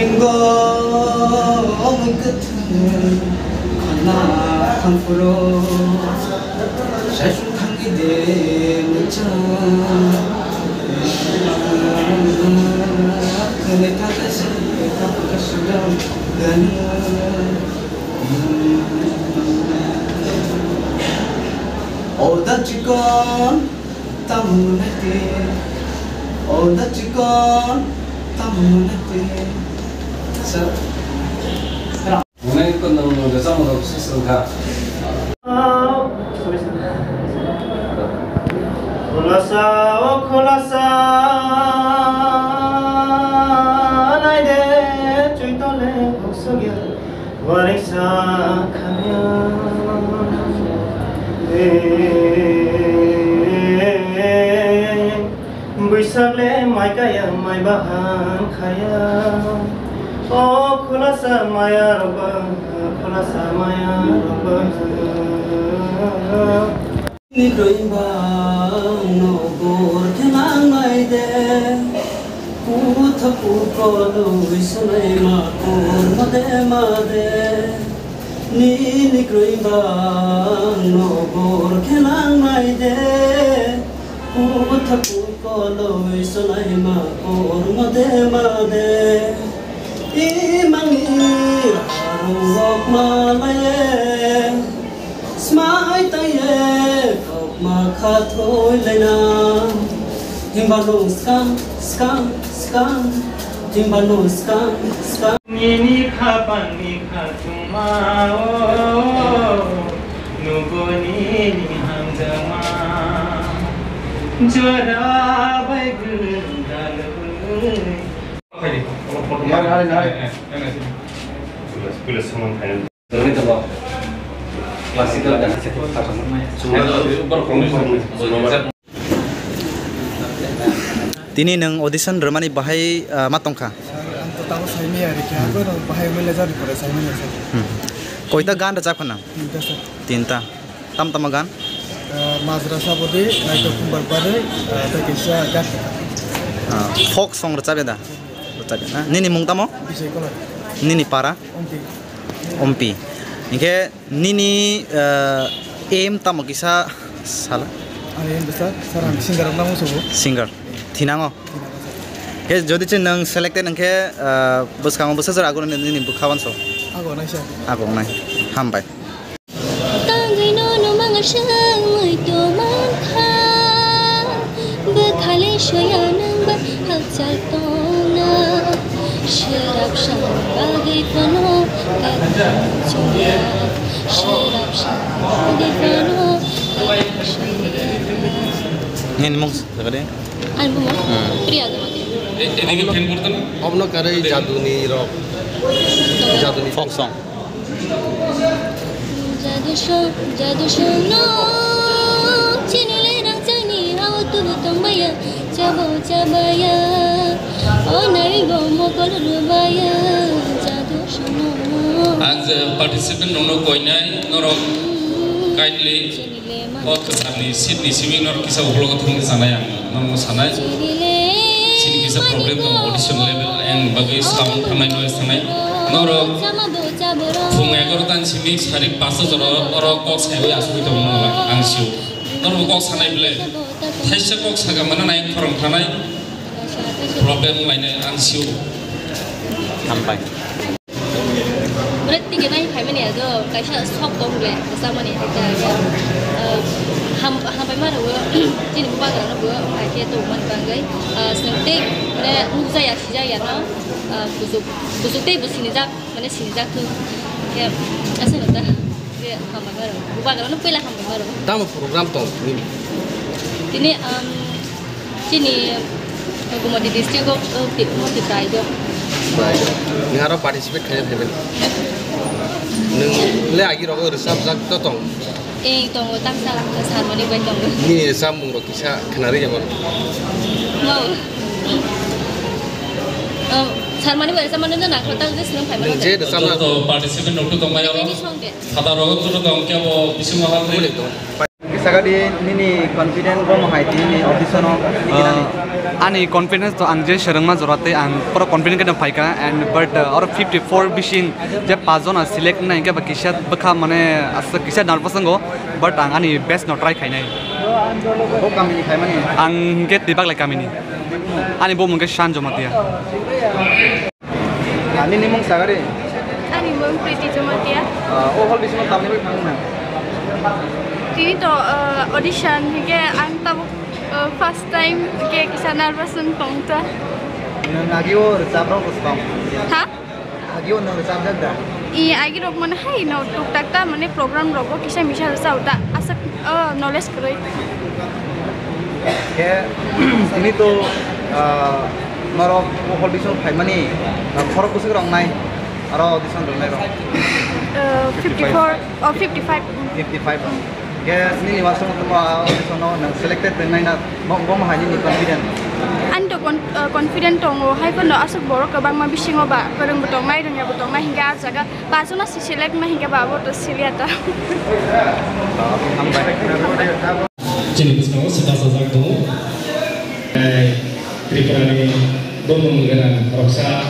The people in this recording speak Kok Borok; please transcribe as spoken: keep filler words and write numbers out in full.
Ngo omwi kwthwng khana thangphuru, saichung thangwi de mwchang. Khwnwi thangkha se, thangkha se, gana. O da chikon, tamo nai te. O da chikon, tamo nai te. Sir. Unai ko nang nang jasa mo sisang ka. Khulasa, o khulasa, nai de, chuitole, buksugya. Wariksa khamya. Buisak le mai kaya, mai bahan khaya. O khulasa maya roba, khulasa maya roba. Ni kroi bang no gor khe nang nai de. Kutha kukoloi sanai ma kor ma de ma de. Nini kroi bang no gor khe nang nai de. Kutha kukoloi sanai ma kor ma de ma de. Imang ni rok ma lai. Smai taiye kokma khathoi laina. Himba no skang, skang, skang. Himba no skang, skang. Nini khapang ni khathuma o. Nugo nini hamjama. Jora bai gundaloi. Yari, yari, yari. Classical dance. Tini nwng audition rwmani bahai, ah, ma tongkha? Ang to tamo saimaya rikha, hmm, ako no bahai mele jani pore saimaya sa. Hmm. Koita gan rwchap khana? Tinta, sir. Tinta. Tam tamo gan? Ah, Majra Sabodi, Naito Kumbar Barwi, ah, tei kaisa gan. Ah, folk song rwchap ya da? Rwchap ya na? Nini mung tamo? Bisai Koloi. Nini para? Ompi. Ompi. Hinkhe nini, eh, aim tamo kisa sala? Ani aim bwsa, sir, ang singer wngna musugo. Singer. Thinango? Thinango, sir. Khe jodi se nwng selected wngkhe, eh, bwskango bwsa jora ago nini bwkha wanso? Ago nai, sir. Ago nai. Hambai. Tangwi no no manga sangwi to mankha. Bwkhale soya nang ba halchal tongna. Sherap sang bagwi phano kakam chungya. Sherap sang bagwi phano kakam chungya. Nini mung jaga de? Ani bumung? Hmm. Priya Gamati. Omno karwi jaduni rok. Jaduni folk song. Jadu song, jadu song no. Chini le rang chani hao tubu tong baya, chabo chabaya. O nai bo mokol rubaya, jadu song no. Ang je participant rokno koinai norok kindly o kwcharni seat ni simi norok kisa uklogo thangwi chanai ang. Norok sanai. Chini kisa problem tong audition level and bagwi sound thangnai noise thangnai. Norok phung egarota ni simi sari pasta jora oro kok saiwi asugwi tong mano ang sio. Norok kok sanai bile. Thaisa kok saga mana nai khorang thanai. Problem lainai ang sio. Hambai. Ore tike nai phaimani ajo kaisa sok tong le samani hita ya. Ham hambai maro chini bubagra no bo hai ke to man bangai. Sengte ore nukjaya sijaya no. Busuk busuk tei busini jak mane sini jak tu. Ya asa nata. Ya hambai maro bubagra no pela hambai maro. Tamo program tong. Tini am Chini Gumati district o, o, ti-, o, ti prai do. Prai do. Nwng aro participate khaina phaimani. Nwng le agi rogo rwchapjak to tong? Eh, tongo, tamsa, Sarmani bai tongo. Nini samung rok kisa khwnarwi yamano? Mau. Oh, Sarmani bai rwchapmani no nangkho, tamo je swrwng phaimani. Nwng je rwchapna. Joto participant rok to tongmai aro. Nini song de. Phada rogo to tong khe bo bisingo hal. Bole tong. Sagadi nini confident bo mohai tini nini audition o. Ah, ani confidence to ang je serengma jora tei ang pura confident khe phaikha and but, uh, oro fifty four bising je pas jona select wngna hinkhe ba kisa bwkha mane asa kisa nervous wngo, but ang ani best no try khainai. Bo kamini khaimani? Ang hinkhe Twibaglai kamini. Ani bumung khe Shan Jamatia. Ah, nini mung sagari? Ani mung Priti Jamatia. Ah, o hall bisingo tamni bai phang na? Tini to, ah, audition hige ang tabuk, ah, first time ke kisa nervous wng tong ta. Nang agi o rwchap rok bwswk? Ha? Agi o nang rwchap jak da? I agi rok mane hai no tuk tak ta mane program rogo kisa misa rwchap ta. Asa, ah, knowledge kwrwi. Khe tini to, ah, norok o hall bising phaimani, ah, khorok bwswk rok nai, aro audition rwnai rok? Uh, fifty four, oh, fifty five. Fifty five rok. Khe nini wasung tongma audition no nang selected wngnai na, bo, bo hai nini confident? Ani to con-, uh, confident tongo, hai phano aswk borok kwbangma bisingo ba kwrwng bo tongnai, rwngya bo tongnai, hinkhe ah jaga pasono si select ma hinkhe ba abo to siliya ta. Hambai. Chini bwskango swkang sajak tongo. Tei Tripurani bumung gwnang roksa.